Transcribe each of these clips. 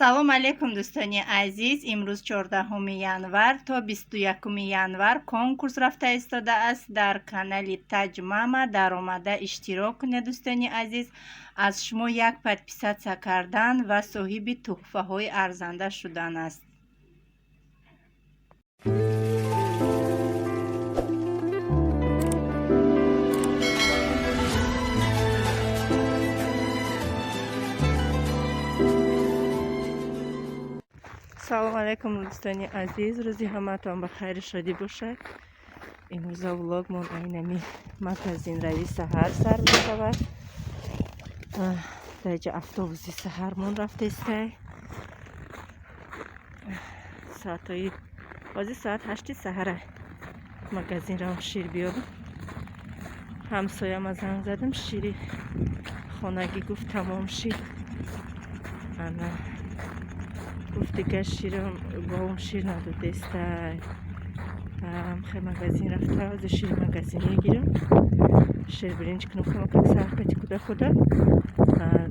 Салом алейкум, дӯстони азиз. Имрӯз 14 январ, то 21 январ конкурс рафта истодааст дар канали Таҷмама. Даромада иштирок кунед, дӯстони азиз. Аз шумо як подписаться кардан ва соҳиби туҳфаҳои арзанда шудан аст. Салом алейкум, дӯстони азиз. Рӯзи ҳамаатон ба хайру шодӣ бошад. Имрӯза влогмон айнами магазинравӣ саҳар сар мешавад. Дар ҷа автобуси саҳармон рафтестай. Соатҳои ҳозир соат 8-и саҳара. Магазин равам, шир биёрам. Ҳамсояма занг задам, шири хонагӣ гуфт, тамом шид. Ана гуфт, дигар ширам говм шир надодестай. Хе магазин рафта, ҳозир шири магазин мегирам, ширбиринҷ кунам камакак саҳар куда худа.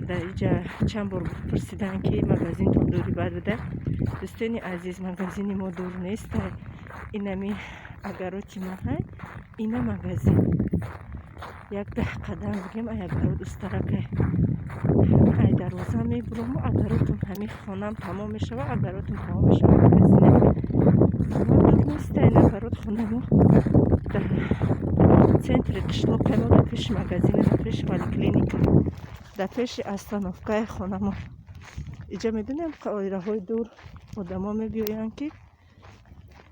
Дар иҷа чанд бор пурсиданд, ки магазинтон дури бад буда. Дӯстони азиз, магазини мо дур нестай. Инами агароти ма ҳай, ина магазин, як 10 қадам бигем, ай агарот устаракай. Ай дарвоза мебурому, агаротум ҳами хонам тамом мешава, агаротум тамом мешава, магазина мо дур нестай. Агарот хонамо дар центри қишлоқе мо, дар пеши магазина, дар пеши поликлиника, дар пеши остановкаи хонамо. Иҷа медонем, оилаҳои дур одамо мебиёянд, ки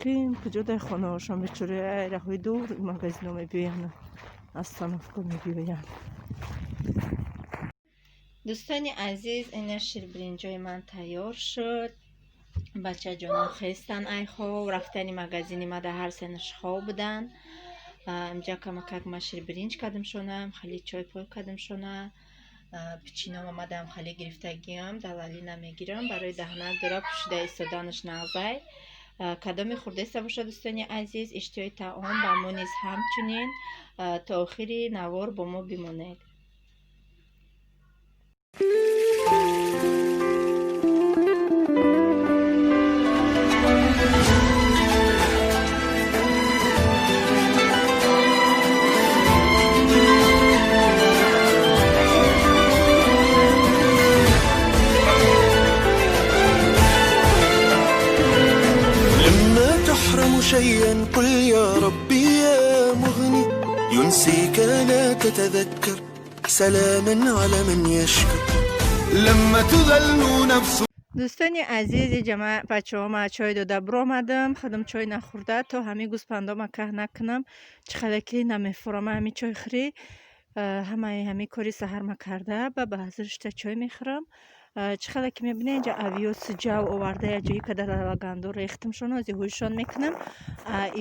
ким куҷо дар хонаҳошон, бечора, роҳҳои дур магазино мебиёянд, остановка мебиёянд. Дӯстони азиз, ина ширбиринҷои ман тайёр шуд. Бачаҷоно хестан ай хоб. Рафтани магазини ма дар ҳар сенаш хоб буданд. Инҷа камакак ма ширбиринҷ кардам шона, хеле чой пой кардам шона. Пичином омадам, хеле гирифтагиам, далалӣ намегирам, барои даҳнак дора, пӯшида истоданаш нағзай. Кадоме хурдеста бошад, дӯстони азиз, иштиҳои таом ба мо низ ҳамчунин. То охири навор бо мо бимонед. لما تحرم شيئا قل يا ربي يا مغني ينسيك لا تتذكر، سلاما على من يشكر لما تذل نفس Дӯстони азизи ҷама, бачаҳома чой дода биромадам. Худам чой нахӯрда, то ҳамин гӯспандома каҳ накунам, чӣ хеле ки намефурама. Ҳамин чой хӯрӣ, ҳамаи ҳамин кори саҳарма карда, ба ҳазир шита чой мехӯрам. Чӣ хеле ки мебинед, инҷа овёси ҷав оварда, як ҷои када лагандо рехтамшон, ози ҳӯйшон мекунам.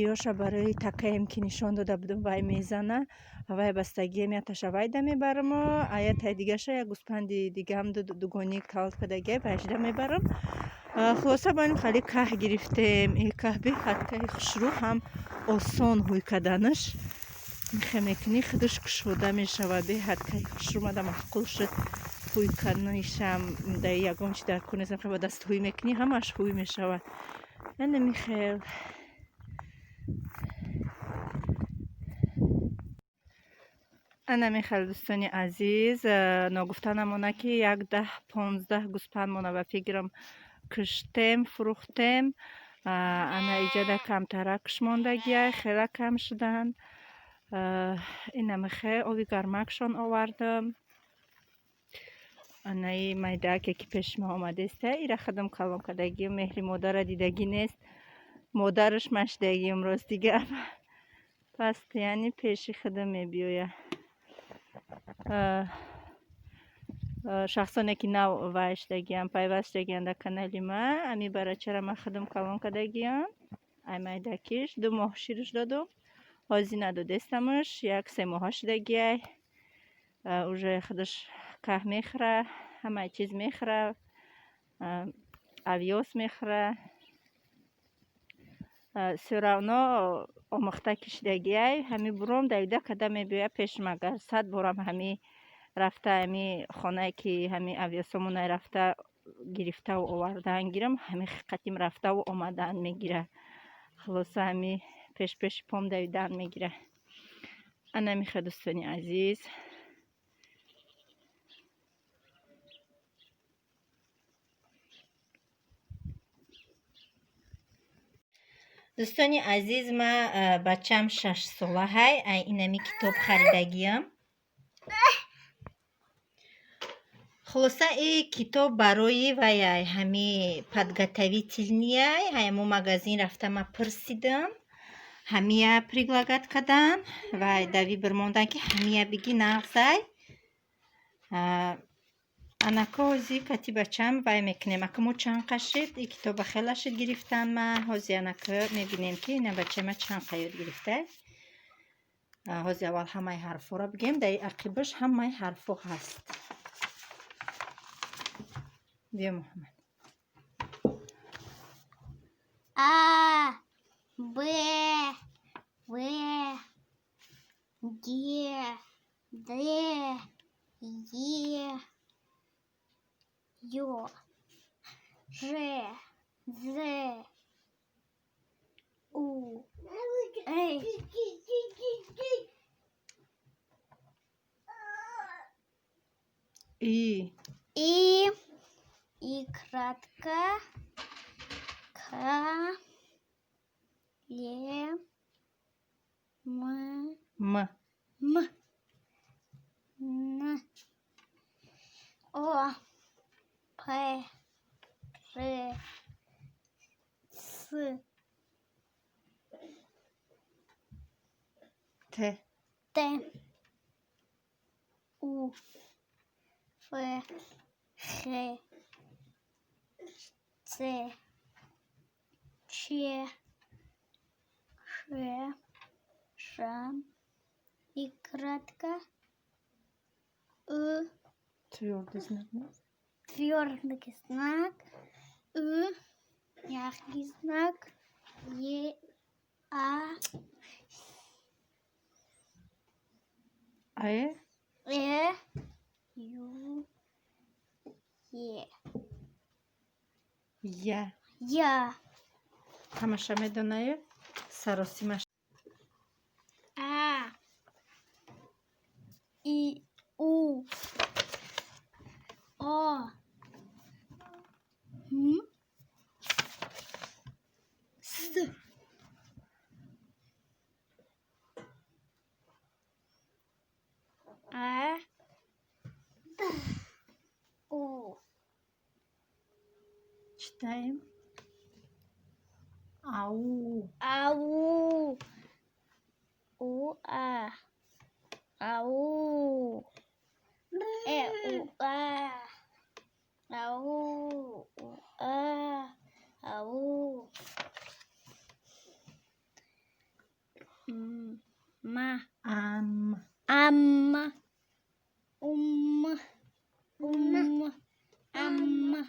Иёша барои такаем, ки нишон дода будам, вай мезана, вай бастагием, яташа вайда мебараму, аятай дигаша як гӯспанди дигаам дугони калт кадагия, вайшда мебарам. Хулоса, бо ин хеле каҳ гирифтем. Ин каҳ беҳад каҳи хушрӯ, ҳам осон ҳӯй карданаш. Михе мекунӣ, худаш кушода мешавад. Беҳад каҳи хушрӯ мада маъқул шуд. Ҳӯй карданишам дар ягон чи дар кор нестам, ба даст ҳӯй мекунӣ, ҳамаш ҳӯй мешавад. Ана михел. Ана михел, дӯстони азиз, ногуфта намонад, ки як 10-15 гӯспанд мона ба фикрам киштем, фурӯхтем. Ана иҷада камтаракш мондагиай, хела кам шуданд. Ина михе оби гармакшон овардам. Анаи майдааке, ки пеши ма омадеста, ира худам калон кардагиам, меҳри модарра дидагӣ нест. Модараш машидагиам, рости гап. Постоянно пеши худам мебиёяд. Шахсоне ки нав вай шудагиам, пайваст шудагиам дар канали ма, ами барачара ман худам калон кардагиам. Ай майдакиш 2 моҳ шираш додум, ҳозир надодестамаш, як се моҳа шудагиай. Уже худаш каҳ мехӯра, ҳамаи чиз мехӯра, овёс мехӯра. Всё равно омӯхта кишидагиай. Ҳами буром давида када мебиёяд пешим. Агар 100 борам ҳами рафта, ҳами хонае, ки ҳами овёсомонай рафта. Гирифтаву овардан гирам, ҳами қатим рафтаву омадан мегира. Хулоса, ҳами пешпеши пом давидан мегира. Ана миха, дӯстони азиз. Дӯстони азиз, ма бачам 6-солаҳай, инами китоб харидагиам. Хулоса, и китоб барои ваяй, ҳами подготовительный яй. Ҳамо магазин рафта, ма пурсидам, ҳамия предлагать кадан ва дави бирмондан, ки ҳамия биги нағзай. Анако ҳози кати бачам вай мекунем. Ака мо чанд қашид и китоба хела шид гирифтан. Ма ҳози анака мебинем, ки ина бачама чанд қа ёд гирифта. Ҳози аввал ҳамаи ҳарфҳоро бигем. Дар ақибаш ҳамаи ҳарфҳо ҳаст. Биё, Муҳаммад. А, Б, В, Г, Д, Е, Ё, Ж, З, У, Э. И. И, И кратко, К, Л, М, М. М, Н, О, П, Р, С, Т. Т, У, Ф, Х, Ц, Ч, Ш, Ш, И кратко, Ы, Твёрдый знак. Твёрдый знак, Ы, мягкий знак, Е, А, Э. Э, Ю, Е. Я. Я. Ҳамаша медонаю? Саросимаш. А, И, У, О, М, С, А, У. Читаем. Ау. Ау. У, А. Ау. Э, У, А. Ау. У, А. Ау. М, Ма. Ам. Ам. Ум. Ум. Ам.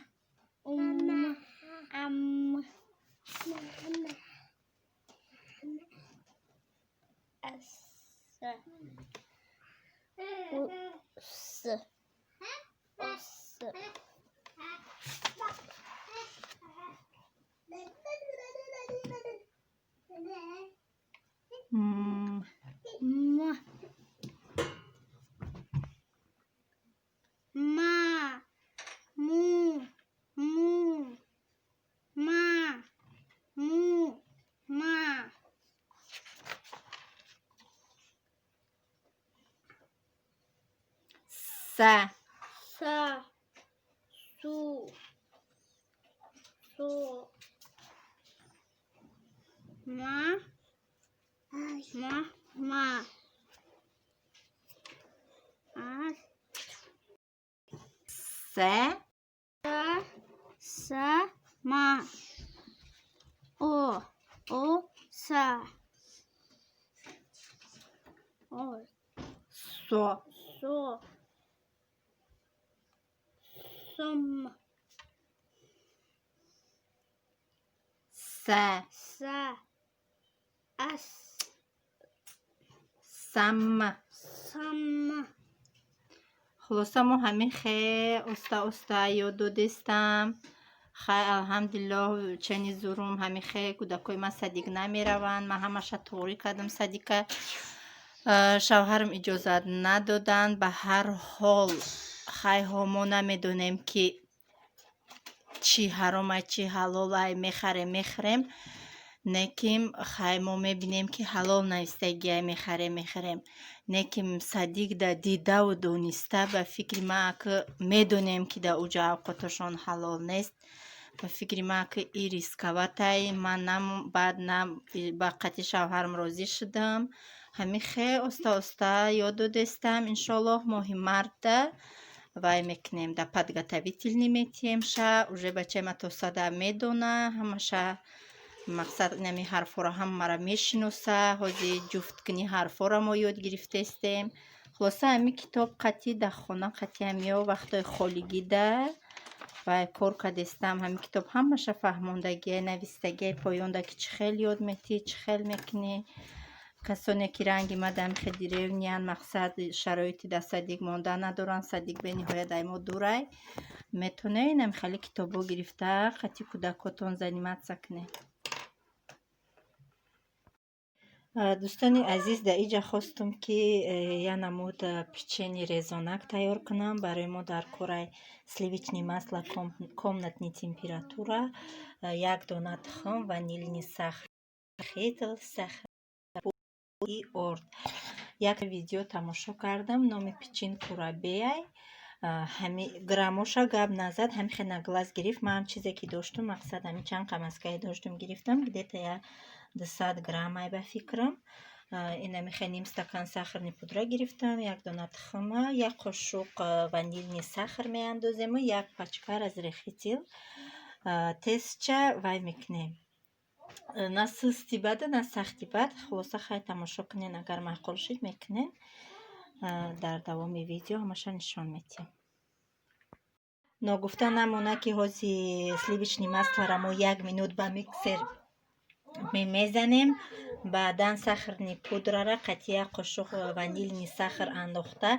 Ум. Ам. С. У. С. С. М. М. Ма. Му. Му. Ма. Му. Ма. Са. Са. Су. Су. Ма. Ма. Ма. А. Се. Са. Са. Ма. О. О. Са. О. Со. Со. Сом. Са. Са. Ас. Сам. Сам. Хулоса, мо ҳамин хе оста оста ёд додестам. Хай, алҳамдулиллоҳ, чени зурум ҳамин хе кӯдакои ман садик намераванд. Ман ҳамаша тоғрӣ кардам садика. Шавҳарам иҷозат надоданд. Ба ҳар ҳол, хайҳо, мо намедонем, ки чӣ ҳаромай, чӣ ҳалолай, мехарем, мехӯрем. Неким хай, мо мебинем, ки ҳалол навистагиай, мехарем, мехӯрем. Неким садик да дидаву дониста, ба фикри ман, ака, медонем, ки дар уҷа авқоташон ҳалол нест. Ба фикри ман, ки и рисковать ай. Ман нам баъд на ба қатъи шавҳарам розӣ шудам. Ҳамин хе оста оста ёд додестам. Иншоаллоҳ, моҳи мартда вай мекунем, да подготовительный метиҳем ша. Уже бачаи ма то сада медона ҳамаша, мақсад, инами ҳарфҳоро ҳамаро мешиноса. Ҳози ҷуфткунӣ ҳарфҳоро мо ёд гирифтестем. Хулоса, ҳамин китоб қатъи дар хона, қатъи ҳамиё вақтҳои холигида вай кор кардестам. Ҳамин китоб ҳамаша фаҳмондагиай, навистагиай поёнда, ки чӣ хел ёд метиҳӣ, чӣ хел мекунӣ. Касоне ки ранги ма дар ҳамихе деревня н, мақсад, шароити дар садик мондан надоранд, садик бениҳоят ай мо дурай, метавонед инами хеле китобҳо гирифта, қатъи кӯдакотон заниматься кунед. Дӯстони азиз, дар иҷа хостум, ки як намуд печени резонак тайёр кунам. Барои мо дар корай сливочный масло комнатный температура, як дона тухм, ванильный сахар, сахар и орд. Як видео тамошо кардам, номи печень курабеай. Ҳами граммоша гап назад, ҳами хе на глаз гирифт. Ман ҳам чизе ки доштум, мақсад, ҳами чанд қамаскае доштум, гирифтам, где-то я 200 граммай, ба фикрам. Инами хе ним стакан сахарный пудра гирифтам, як дона тухма, як қошуқ ванильный сахар меандозему, як пачка разрыхлитель. Тезча вай мекунем, на сусти баду, на сахти бад. Хулоса, хай, тамошо кунен, агар маъқул шуд, мекунен. Дар давоми видео ҳамаша нишон медиҳем. Ногуфта намонад, ки ҳози сливочный масло ро мо як минут ба миксер мезанем, баъдан сахарный пудра ра қатъи як қошуқ ванильный сахар андохта,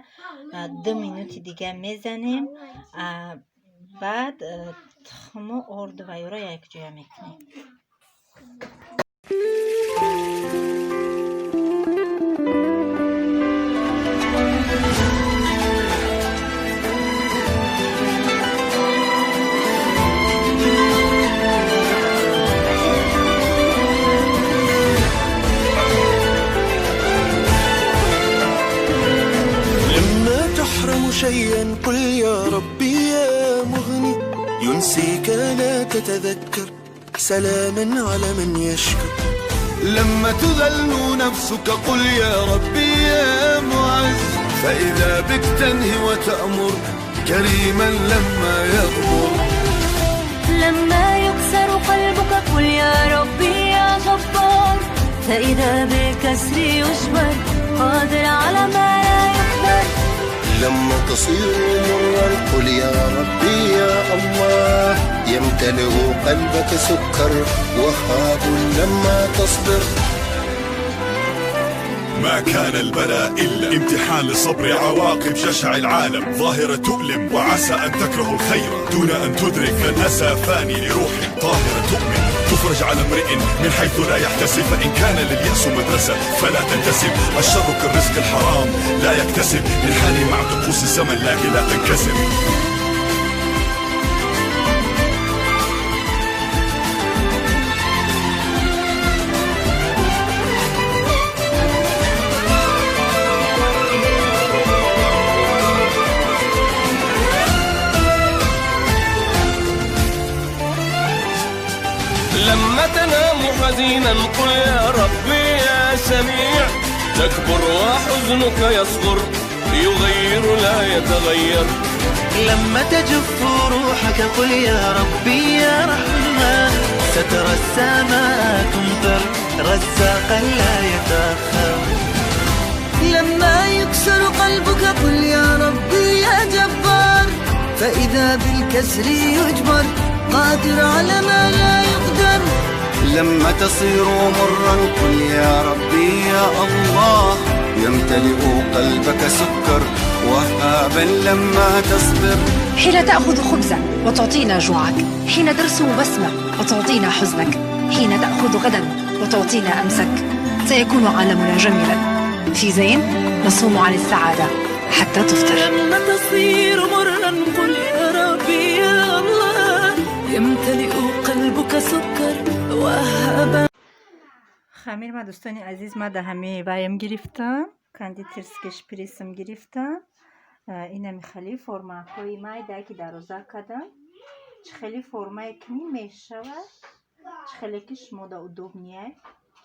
2 минути дига мезанем. Баъд тухму орду вайёро якҷоя мекунем. لما تحرم شيئا قل يا ربي يا مغني، ينسيك لا تتذكر، سلاما على من يشكر. لما تذل نفسك قل يا ربي يا معز، فإذا بك تنهي وتأمر كريما لما يغمر. لما يكسر قلبك قل يا ربي يا جبار، فإذا بالكسر يجبر، قادر على ما لا يقدر. لما تصير مرا قل يا ربي يا الله، يمتلئ قلبك سكر، وهاب لما تصبر. ما كان البلاء إلا امتحان للصبر، عواقب جشع العالم ظاهرة تؤلم، وعسى أن تكره الخير دون أن تدرك، فالأسى فاني لروح طاهرة تؤمن، تفرج على امرئ من حيث لا يحتسب، فإن كان لليأس مدرسة فلا تنتسب، الشر كالرزق الحرام لا يكتسب، ينحني مع طقوس الزمن لكن لا تنكسر. لما تنام حزينا قل يا ربي يا سميع، تكبر وحزنك يصغر، يغير لا يتغير. لما تجف روحك قل يا ربي يا رحمن، سترى السماء تمطر رزاقا لا يتأخر. لما يكسر قلبك قل يا ربي يا جبار، فإذا بالكسر يجبر، قادر على ما لا يقدر. لما تصير مرا قل يا ربي يا الله، يمتلئ قلبك سكر وهابا لما تصبر. حين تأخذ خبزا وتعطينا جوعك، حين ترسم بسمة وتعطينا حزنك، حين تأخذ غدا وتعطينا أمسك، سيكون عالمنا جميلا. في زين نصوم عن السعادة حتى تفطر. لما تصير مرا قل يا ربي يا الله، يمتلئ قلبك سكر وهابا. Хамир ма, дӯстони азиз, ма да ҳами ваем гирифтам, кондитерский шприцм гирифтам. Инами хеле формаҳои майда, ки дароза кардам. Чӣ хеле формае кунӣ, мешавад, чӣ хеле ки шумода удобный,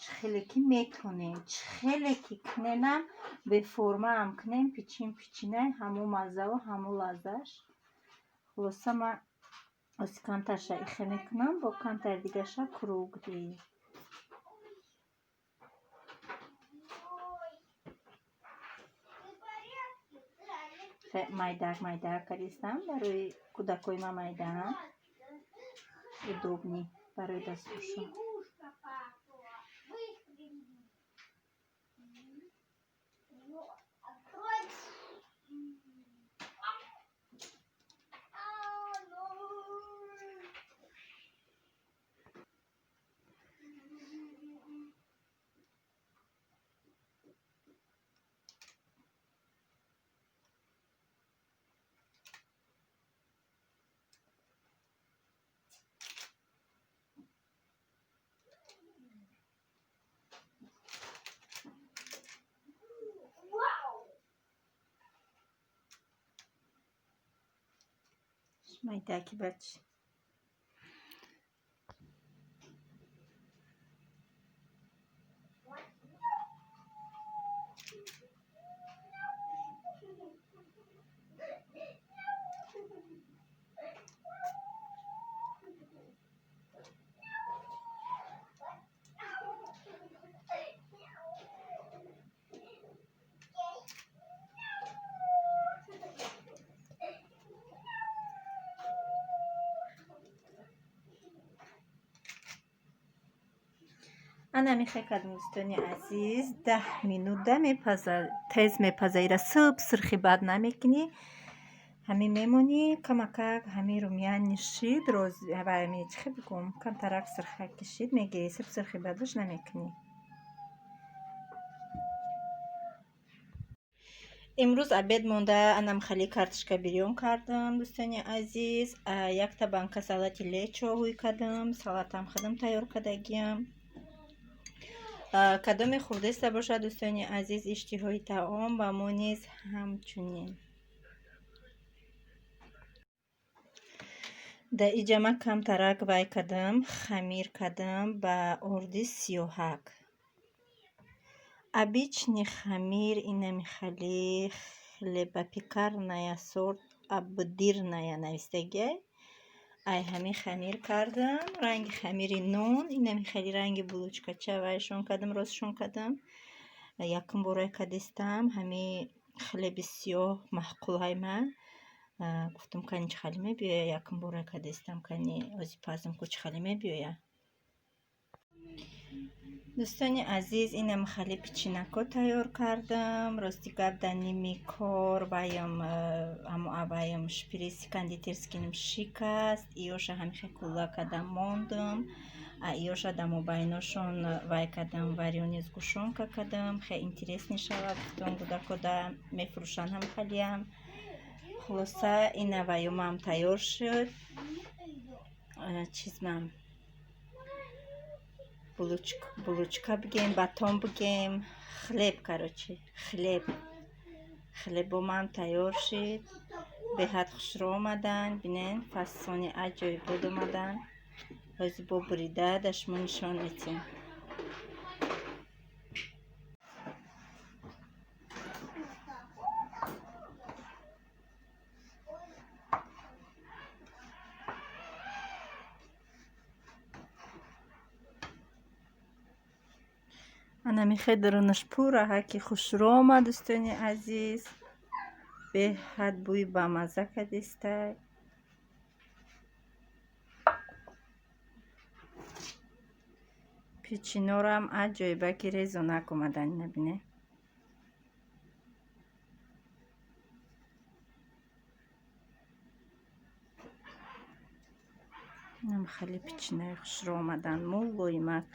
чӣ хеле ки метонем, чӣ хеле ки куненам, беформаам кунем, пичин пичинай, ҳамо маззаву ҳамо лаззаш. Хулоса, ма оси камтарша ихе мекунам, бо камтар дигаша круглый. Майдак майдак кардистам барои кӯдакои ма, майдаам удобный барои дастушон. Майдаки бачи. Ана михе кардам, дӯстони азиз, 10 минута мепаза, тез мепаза. Ира суб сирхи бад намекунӣ, ҳамин мемонӣ, камакак ҳамин румяный шид, ами чӣ бигӯм, камтарак сирха кишид, мегирӣ, суб сирхи бадаш намекунӣ. Имрӯз обед монда, анам хали картошка бирён кардам, дӯстони азиз, якта банка салати лечо ҳуй кардам, салатам худам тайёр кардагиам. Кадоме хурдеста бошад, дӯстони азиз, иштиҳои таом ба мо низ ҳамчунин. Дар иҷа ман камтарак вай кардам, хамир кардам ба орди сиёҳак. Обычный хамир, инами хали хлебопекарная сорт обдирная навистагиай. Ай ҳамин хамир кардам, ранги хамири нон, инами хели ранги булочкача вайшон кардам, ростшон кардам. Якум борае кардистам, ҳами хлеби сиёҳ маъқулҳай ман. Гуфтам, кани чӣ хеле мебиёя, якум борае кардистам, кани ози пазм ку, чӣ хеле мебиёя. Дӯстони азиз, инам хеле печенько тайёр кардам. Рости гап, дар ними кор ваям ҳамо аваям шприси кондитерскийм шикаст, иёша ҳамихе кулла кардам, мондам. Иёша дар мобайношон вай кардам, варёный сгущёнка кардам, хеле интересный шавад, гуфтам, кӯдакода мефурӯшанд ҳам халиам. Хулоса, ина ваюмам тайёр шуд. Чизмам, булочка бигем, батон бигем, хлеб, короче, хлеб. Хлебомам тайёр шуд. Беҳад хушрӯ омаданд, бинен, фасони аҷоиб омаданд. Ҳозир бо бурида да шумо нишон медиҳем. Ана михе дарунаш пурра ҳаки хушрӯ омад, дӯстони азиз. Беҳад бӯи бамазза кардистай. Печеньорам аҷоиба, ки резонак омадан, ина бинед. Инам хеле печенье и хушрӯ омадан, мулоимак,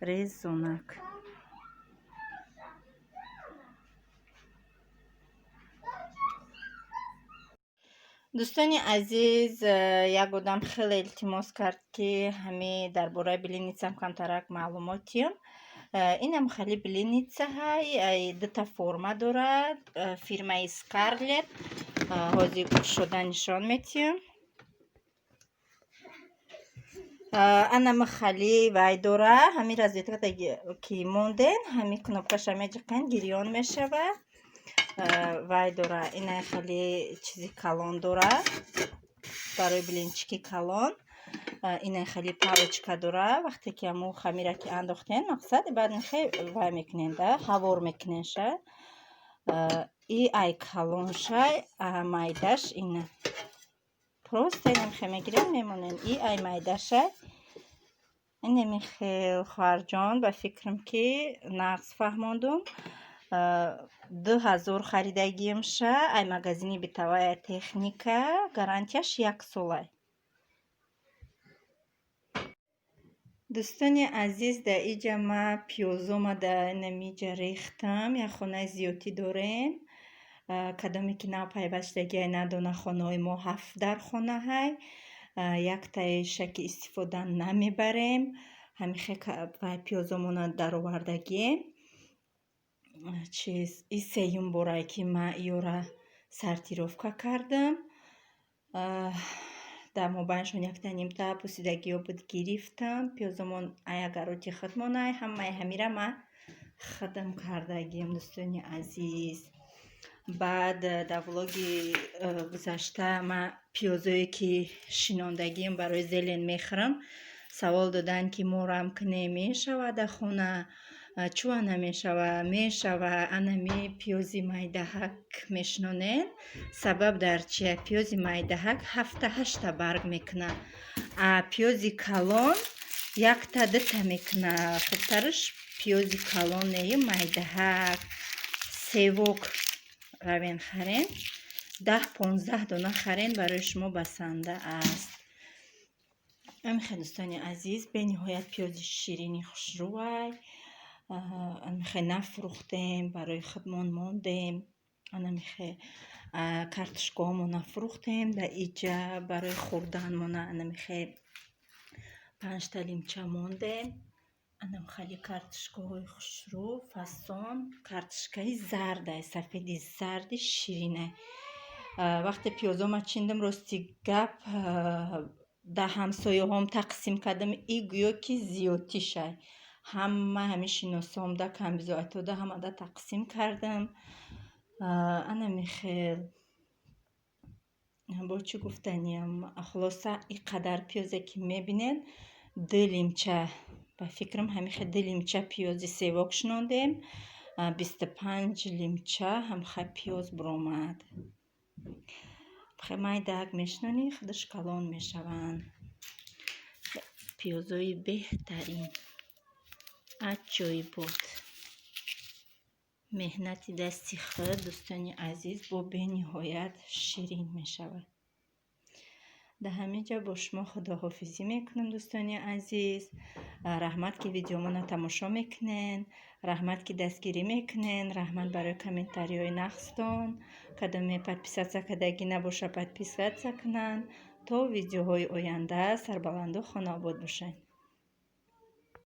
резонак. Дӯстони азиз, як одам хеле илтимос кард, ки ҳами дар бораи блинница м камтарак маълумот диҳам. Инам хеле блинница ҳай, дута форма дорад, фирмаи Скарлет. Ҳозир кушода нишон метиҳам. Анама хали вай дора, ҳами розетката ки монден, ҳами кнопка ша меҷиқен, гирён мешава. Вай дора, ина хеле чизи калон дора барои блинчик и калон. Ина хеле палочка дора, вақте ки ҳамун хамира ки андохтен, мақсад баъд нихе вай мекунен да, ҳавор мекуненша. И ай калоншай, майдаш ина. Просто инам хе мегирем, мемонем. И ай майдашай. Инами хел, хоҳарҷон, ба фикрам, ки нағз фаҳмондум. 2000 харидагиимша ай магазини Бытовая техника, гарантияш як солай. Дӯстони азиз, дар иҷа ма пиёзома дар инамиҷа рехтам. Як хонаи зиёдтӣ дорем. Кадоме ки нав пайвастшудагиай надона, хонаҳои мо ҳафт дар хонаҳай. Яктаеша ки истифода намебарем. Ҳамихе пиёзомона даровардагием. Чиз и сеюм борае, ки ман иёра сортировка кардам. Дар мобайншон якта нимта пусидагиҳо буд, гирифтам. Пиёзомон ай огород и худмонай, ҳамаи ҳамира ман худам кардагием, дӯстони азиз. Баъд дар влоги гузашта ман пиёзое ки шинондагием барои зелень мехӯрам, савол доданд, ки морам кунем мешавад дар хона? Чӯа намешава? Мешава. Анами пиёзи майдаҳак мешинонед. Сабаб дар чия? Пиёзи майдаҳак ҳафта ҳашта барг мекунад, а пиёзи калон якта дута мекунад. Хубтараш пиёзи калон нею майдаҳак севок равен харен, 10-15 дона харен, барои шумо басанда аст. Амихе, дӯстони азиз, бениҳоят пиёзи ширини хушрӯай. Амихе нафурӯхтем, барои худмон мондем. Анамихе картошкаҳомо нафурӯхтем, дар иҷа барои хӯрданмона анамихе панҷта лимча мондем. Анам хали картошкаҳои хушрӯ, фасон, картошкаи зардай, сафеди зарди ширинай. Вақте пиёзома чиндам, рости гап, дар ҳамсояҳом тақсим кардам, и гӯё ки зиёдтишай. Ҳама ҳами шиносомда, камбизоатода ҳамада тақсим кардам. Анами хел бо чӣ гуфтаниям? Хулоса, и қадар пиёзе ки мебинед, ду лимча, ба фикрам, ҳамихе ду лимча пиёзи севок шинондем, 25 лимча ҳамха пиёз буромад. Майдаак мешинонӣ, худаш калон мешаванд. Пиёзои беҳтарин, аҷоибот. Меҳнати дасти худ, дӯстони азиз, бо бениҳоят ширин мешавад. Дар ҳамин ҷо бо шумо худоҳофизӣ мекунам, дӯстони азиз. Раҳмат, ки видеомона тамошо мекунен, раҳмат, ки дастгирӣ мекунен, раҳмат барои комментариҳои нағзтон. Кадоме подписаться кардагӣ набоша, подписаться кунанд. То видеоҳои оянда сарбаланду хонаобод бошед.